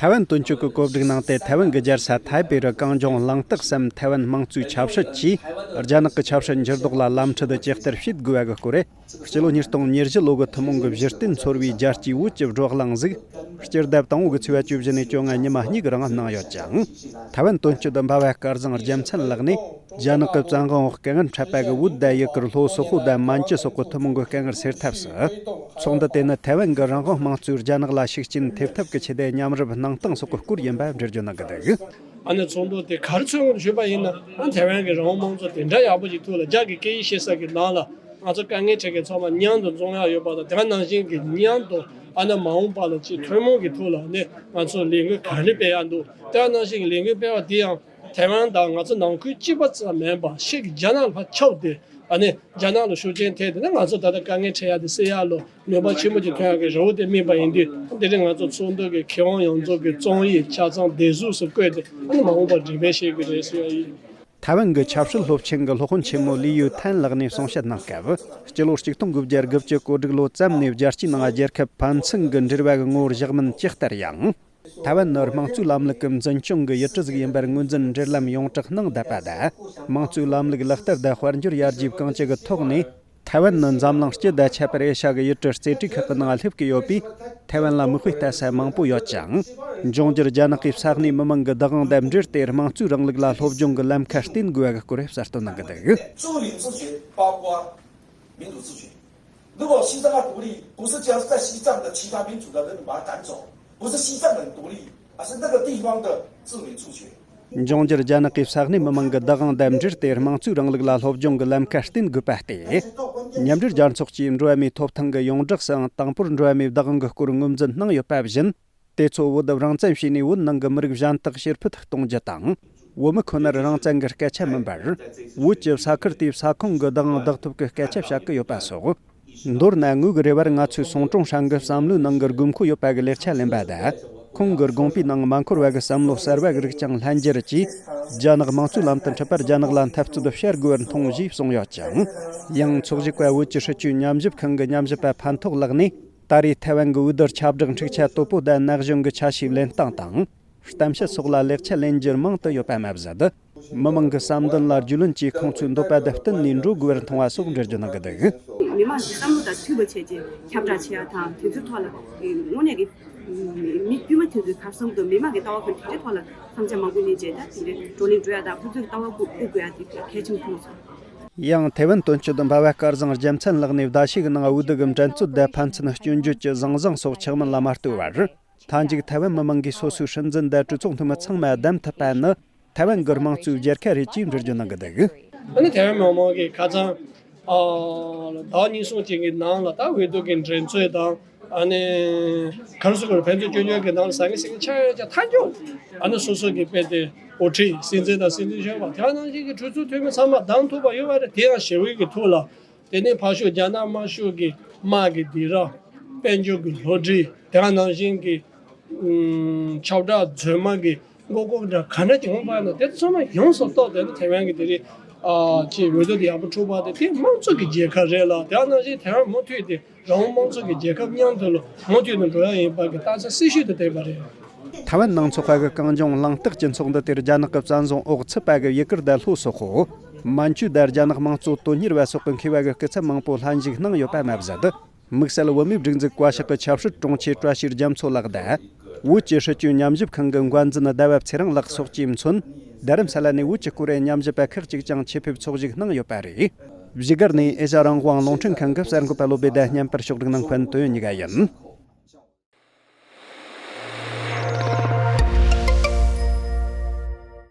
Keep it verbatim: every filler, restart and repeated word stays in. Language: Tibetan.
ཐའེ་ཝན་དོན་གཅོད་ཀྱི་བཀོད་སྒྲིག་གནང་སྟེ། ཐའེ་ཝན་གྱི་རྒྱལ་ས་ཐའེ་པེ་རུ་གངས་ལྗོངས་གླེང་སྟེགས་སམ་ཐའེ་ཝན་དམངས་གཙོའི་ཆབ་སྲིད་ཀྱིས་རྒྱ་ནག་གི་ཆབ་སྲིད་འགྱུར་ལྡོག་ལ་ལམ་ཁྲིད་ཇི་ལྟར་བྱེད་དགོས་པ་གི་སྐོར། སྤྱི་ལོ་ཉིས་སྟོང་ཉེར་བཞི་ལོ་གི་ཐུན་མོང་གི་གཞི་རྟེན་ཚོར་བའི་རྒྱལ་སྤྱིའི་བོད་ཀྱི་བགྲོ་གླེང་ཟིག་སྤྱི་ཟླ་དང་པོ་གི་ཚེས་པ་བཅུ་བཞི་ནས་བཅོ་ལྔ་ཉི་མ་གཉིས་ཀྱི་རིང་གནང་ཡོད་ཅིང་། ཐའེ་ཝན་དོན་གཅོད་འབའ་བ་སྐལ་བཟང་རྒྱལ་མཚན་ལགས་ནས། རྒྱ་ནག་གི་བཙན་དབང་འོག་དཀའ་ངལ་འཕྲད་པ་གི་བོད་དང་ཡུ་གུར། ལྷོ་སོག་པོ་དང་མན་ཇུ་སོགས་ཀྱི་ཐུན་མོང་གི་དཀའ་ངལ་སེལ་ཐབས་སུ། ཚོགས་འདུ་དེ་ནི་ཐའེ་ཝན་གྱི་རང་དབང་དམངས་གཙོའི་རྒྱ་ནག་ལ་ཤུགས་རྐྱེན་ཐེབས་ཐབས་ཀྱི་ཆེད་དུ་མཉམ་རུབ་གནང་སྟངས་སོགས་ཀྱི་སྐོར་ཡིན་པ་འགྲེལ་བརྗོད་གནང་གི་འདུག། ཨ་ནི་ཚོགས་འདུ་དེ་ག་རེ་ཚོགས་ཡོང་ཞུས་པ་ཡིན་ན། ཨ་ཐའེ་ཝན་གྱི་རང་དབང་དམངས་གཙོ་དེ་འདྲ་ཡག་པོ་ཞིག་ཐོག་ལ། རྒྱ་གི་སྐད་ཡིག་ཤེས་ས་གི་ནང་ལ་ང་ཚོ་དཀའ་ངལ་འཕྲད་མཁན་ཚང་མ་མཉམ་དུ་འཛོམས་ཡག་ཡོད་པ་དང་། དེ་ནང་བཞིན་གྱི་མཉམ་དུ་ཨ་ནི་མ་འོངས་པ་ལ་ཅིག་ཐུན་མོང་གི་ཐོག་ལ་ནི་ང་ཚོ་ལས་འགུལ་ག་རེ་སྤེལ་ཡག་འདུག། དེ་ནང་བཞིན་གྱི་ལས་འགུལ་སྤེལ་བ་དེ་ཡང་། ཐའེ་ཝན་དང་ང་ཚོ་ནང་ཁུལ་གཅིག་པ་ཙམ་མིན་པ་ཕྱི་གི་རྒྱ་ནག་ལ་ཕར་ཁྱབ་སྟེ། ཨ་ནི་རྒྱ་ནག་ལ་ཤུགས་རྐྱེན་ཐེབས་ཏེ་ནི་ང་ཚོ་ད་ལྟ་དཀའ་ངལ་འཕྲད་ཡག་དེ་སེལ་ཡག་ལ་ནུས་པ་ཆེན་པོ་ཅིག་ཐོན་ཡག་གི་རེ་བ་དེ་དམིགས་པ་ཡིན་དུས། དེ་རིང་ང་ཚོ་ཚོགས་འདུ་གི་མཁས་དབང་ཡོངས་རྫོགས་ཀྱི་རྩོམ་ཡིག་ཆ་ཚང་བདེ་སྡུག་སུ་བཀོད་དེ། ཨ་ནི་མ་འོངས་པར་འགྲེམས་སྤེལ་བྱེད་ཀྱི་རེད་ཟེར་ཡག་ཡིན། ཐའེ་ཝན་གྱི་ཆབ་སྲིད་སློབ་ཆེན་གྱི་སློབ་དཔོན་ཆེན་མོ་ལི་ཡུའུ་ཐན་ལགས་ནས་གསུང་བཤད་གནང་སྐབས། སྤྱི་ལོ་གཅིག་སྟོང་དགུ་བརྒྱ་དགུ་བཅུ་གོ་དྲུག་ལོ་ཙམ་ནས་རྒྱལ་སྤྱིའི་ནང་རྒྱལ་ཁབ་ཕན་ཚུན་གྱི་འབྲེལ་བ་གི་ངོ་བོར་བཞག་མིན་ཇི་ལྟར་ཡང་། ཐའེ་ཝན་ནི་དམངས་གཙོའི་ལམ་ལུགས་ཀྱི་འཛིན་སྐྱོང་གི་ཡུལ་གྲུ་ཟིག་ཡིན་པར་ངོས་འཛིན་འབྲེལ་ལམ་ཡོངས་གྲགས་གནང་བསྡད་པ་དང་། དམངས་གཙོའི་ལམ་ལུགས་ལག་བསྟར་དང་དཔལ་འབྱོར་ཡར་རྒྱས་གང་ཅི་གི་ཐོག་ནས། ཐའེ་ཝན་ནི་འཛམ་གླིང་སྤྱི་དང་ཁྱད་པར་ཨེ་ཤ་གི་ཡུལ་གྲུ་རྩེ་གྲས་ཁག་གི་ནང་སླེབས་ཀྱི་ཡོད་པས། ཐའེ་ཝན་ལ་མིག་དཔེ་ལྟ་ས་མང་པོ་ཡོད་ཅིང་། འབྱུང་འགྱུར་རྒྱ་ནག་གི་ས་གནས་མི་མང་གི་བདག་དབང་དང་འབྲེལ་ཏེ། དམངས་གཙོའི་རིང་ལུགས་ལ་སློབ་སྦྱོང་གི་ལམ་ཁ་བརྟེན་དགོས་པ་གི་སྐོར་གསལ་སྟོན་གནང་གི་འདུག། 民主自觉，包括民主自觉。如果西藏要独立，不是叫在西藏的其他民族的人把他赶走，不是西藏人独立，而是那个地方的自民自觉。 འབྱུང་འགྱུར་རྒྱ་ནག་གི་ས་གནས་མི་མང་གི་བདག་དབང་དང་འབྲེལ་ཏེ། དམངས་གཙོའི་རིང་ལུགས་ལ་སློབ་སྦྱོང་གི་ལམ་ཁ་བརྟེན་དགོས་པ་སྟེ། མཉམ་འབྲེལ་རྒྱལ་ཚོགས་ཀྱིས་འགྲོ་བ་མིའི་ཐོབ་ཐང་གི་ཡོངས་བསྒྲགས་སུའང་དང་པོར་འགྲོ་བ་མིའི་བདག་དབང་གི་སྐོར་ངོས་འཛིན་གནང་ཡོད་པ་བཞིན། དེ་ཚོ་བོད་རང་བཙན་བྱས་ནས་བོད་ནང་གི་མི་རིགས་གཞན་དག་ཕྱིར་ཕུད་གཏོང་རྒྱུ་དང་། བོད་མི་ཁོ་ནར་རང་བཙན་གྱི་སྐད་ཆ་མིན་པར། བོད་ཀྱི་ས་ཁུལ་དེའི་ས་ཁོངས་ཀྱི་བདག་དབང་བདག་ཐོབ་ཀྱི་སྐད་ཆ་བཤད་ཀྱི་ཡོད་པ་སོགས། མདོར་ན། ངོས་ཀྱི་རེ་བར་ང་ཚོས་སུང་ཀྲུང་ཧྲན་གྱི་བསམ་བློའི་ནང་གི་དགོས་མཁོ་ཡོད་པ་གི་ལེགས་ཆ་ལེན་པ་དང་། ཁོང་གི་དགོངས་པའི་ནང་མ་འཁོར་བ་གི་བསམ་བློ་གསར་བ་གི་རིགས་ཀྱང་ལྷན་སྦྱར་གྱིས། རྒྱ་ནག་དམངས་གཙོའི་ལམ་དུ་འཁྲིད་པར་རྒྱ་ནག་ལ་འཐབ་རྩོད་བྱ་དགོས་པར་མཐོང་ཞེས་གསུངས་ཡོད་ཅིང་། ཡང་། ཚོགས་ཞུགས་པ་བོད་ཀྱི་སྲིད་བྱུས་ཉམས་ཞིབ་ཁང་གི་ཉམས་ཞིབ་པ་ཕན་ཐོགས་ལགས་ནས། ད་རེས་ཐའེ་ཝན་གྱི་འོས་བསྡུ་ཁྱབ་བསྒྲགས་འཁྲུག་ཆ་དོད་པོ་དང་ན་གཞོན་གྱི་ཆ་ཤས་ལེན་སྟངས་དང་། གཏམ་བཤད་སོགས་ལ་ལེགས་ཆ་ལེན་རྒྱུར་མང་དུ་ཡོད་པ་མ་ཟད། མི་མང་གི་བསམ་འདུན་ལ་རྒྱུས་ལོན་གྱིས་ཁོང་ཚོའི་འདོད་པ་དང་བསྟུན་ནས་འགྲོ་དགོས་པར་མཐོང་བ་སོགས་འགྲེལ་བརྗོད་གནང་གི་འདུག། མི་མང་གི་བསམ་བློ་དང་མཐུན་པ་བྱས་རྗེས་ཁྱབ་བསྒྲགས་བྱེད་ཡ་དང་། དེ་ཚོའི་ཐོག་ལ་དངོས་གནས་ཀྱི་མི་དཀྱུས་མ་དེ་ཚོའི་ག་རེ་བསམ་འདུག། མི་མང་གི་ལྟ་བ་ག་རེ། དེ་འདྲའི་ཐོག་ལ་བསམ་འཆར་མང་པོ་ལེན་བྱས། ད་དེ་འདྲའི་བགྲོ་གླེང་འགྲོ་ཡ་དང་། ཁོ་ཚོའི་ལྟ་བ་བཀུག་བཀུག་དགོས་ཡ་དེ་གལ་ཆེན་པོ་མཐོང་སོང་། ཡང་། ཐའེ་ཝན་དོན་གཅོད་འབའ་བ་སྐལ་བཟང་རྒྱལ་མཚན་ལགས་ནས་ཟླ་ཤས་ཀྱི་ནང་འོས་བསྡུ་གི་འགྲན་རྩོད་དང་ཕན་ཚུན་སྐྱོན་བརྗོད་ཀྱི་བཟང་བཟང་སོགས་ཆགས་མིན་ལ་མ་ལྟོས་པར། མཐའ་མཇུག་ཐའེ་ཝན་མི་མང་གིས་སོ་སོའི་སྲིད་འཛིན་དང་གྲོས་ཚོགས་འཐུས་མི་ཚང་མ་བདམས་ཐུབ་པ་ནི། ཐའེ་ཝན་གྱི་དམངས་གཙོའི་རྒྱལ་ཁ་རེད་ཅེས་འགྲེལ་བརྗོད་གནང་གི་འདུག། ཨ་ནི་ཐའེ་ཝན་མི་མང་གིས་ཁ་སང་ཨ་ཟླ་བ་གཉིས་གསུམ་ཅིག་གི་ནང་ལ་ད་འོས་བསྡུ་གི་འགྲན་རྩོད་དང་། ཨ་ནི་ག་རེ་ཟེར་དགོས་རེད། ཕན་ཚུན་སྐྱོན་བརྗོད་ཀྱི་ནང་ལ་ཟ་ངེ་ཟིང་ངེ་ཆགས་ཡོད་ཀྱང་། མཐའ་མཇུག་ཨ་ནི་སོ་སོ་གི་དཔེ་དེ་འགོ་ཁྲིད། སྲིད་འཛིན་དང་སྲིད་འཛིན་གཞོན་པ། དེ་ནང་བཞིན་གྱི་གྲོས་ཚོགས་འཐུས་མི་ཚང་མ་བདམས་ཐུབ་པ་ཡོད་པ་རེད། དེ་ཡང་ཞི་བའི་གི་ཐོག་ལ། དེ་ནས་ཕར་ཕྱོགས་རྒྱ་ནག་དམར་ཤོག་གི་དམག་གི་སྡིགས་ར། དཔལ་འབྱོར་གྱི་བསླུ་བྲིད། དེ་ག་ནང་བཞིན་གྱི་ཨུམ་ཁྱབ་བསྒྲགས་རྫུན་མ་གི་མགོ་སྐོར་འདྲ་ག་འདྲ་ཅིག་འོང་པ་ན། དེ་ཚང་མ་ཡོངས་སུ་རྟོགས་ཏེ་ནི་ཐའེ་ཝན་གྱི་དེ་རིང་ཨ་ཅིག་འོས་བསྡུ་དེ་ཡག་པོ་འཁྲུག་པ་དེ། དེ་དམངས་གཙོ་གི་རྒྱལ་ཁབ་རེད་ལ། དེ་ག་ནང་བཞིན་ཐའེ་ཝན་མུ་མཐུད་དེ་རང་དབང་དམངས་གཙོ་གི་རྒྱལ་ཁབ་མཉམ་དུ་ལ་མུ་མཐུད་དུ་འགྲོ་ཡ་ཡིན་པ་གི་རྟགས་མཚན་གསལ་ཤོས་དེ་བསྟན་པ་རེད། ཐའེ་ཝན་ནང་འཚོགས་པ་གི་གངས་ལྗོངས་གླེང་སྟེགས་ཀྱི་ཚོགས་འདུ་དེར་རྒྱ་ནག་གི་བཙན་བཟུང་འོག་ཚུད་པ་གི་ཡུ་གུར་དང་ལྷོ་སོག་པོ། མན་ཇུ་དང་རྒྱ་ནག་དམངས་གཙོ་དོན་གཉེར་བ་སོགས་ཀྱི་མཁས་པ་གི་སྐུ་ཚབ་མང་པོ་ལྷན་ཞུགས་གནང་ཡོད་པ་མ་ཟད། དམིགས་བསལ་བོད་མིའི་སྒྲིག་འཛུགས་བཀའ་ཤག་གི་ཆབ་སྲིད་དྲུང་ཆེ་བཀྲ་ཤིས་རྒྱ་མཚོ་ལགས་དང་། བོད་ཀྱི་སྲིད་བྱུས་ཉམས་ཞིབ་ཁང་གི་འགན་འཛིན་ཟླ་བ་ཚེ་རིང་ལགས་སོགས་ཀྱིས་མཚོན། རྡ་རམ་ས་ལ་ནས་བོད་ཀྱི་སྐོར་ཉམས་ཞིབ་པ་ཁག་ཅིག་ཀྱང་ཆེད་ཕེབས་ཚོགས་ཞུགས་གནང་ཡོད་པ་རེད། བཞུགས་སྒར་ནས་ཨེ་ཤ་རང་དབང་རླུང་འཕྲིན་ཁང་གི་གསར་འགོད་པ་བློ་བྷེ་དང་མཉམ་པར་ཕྱོགས་སྒྲིག་གནང་མཁན་དོན་གཉིས་ཀ་ཡིན།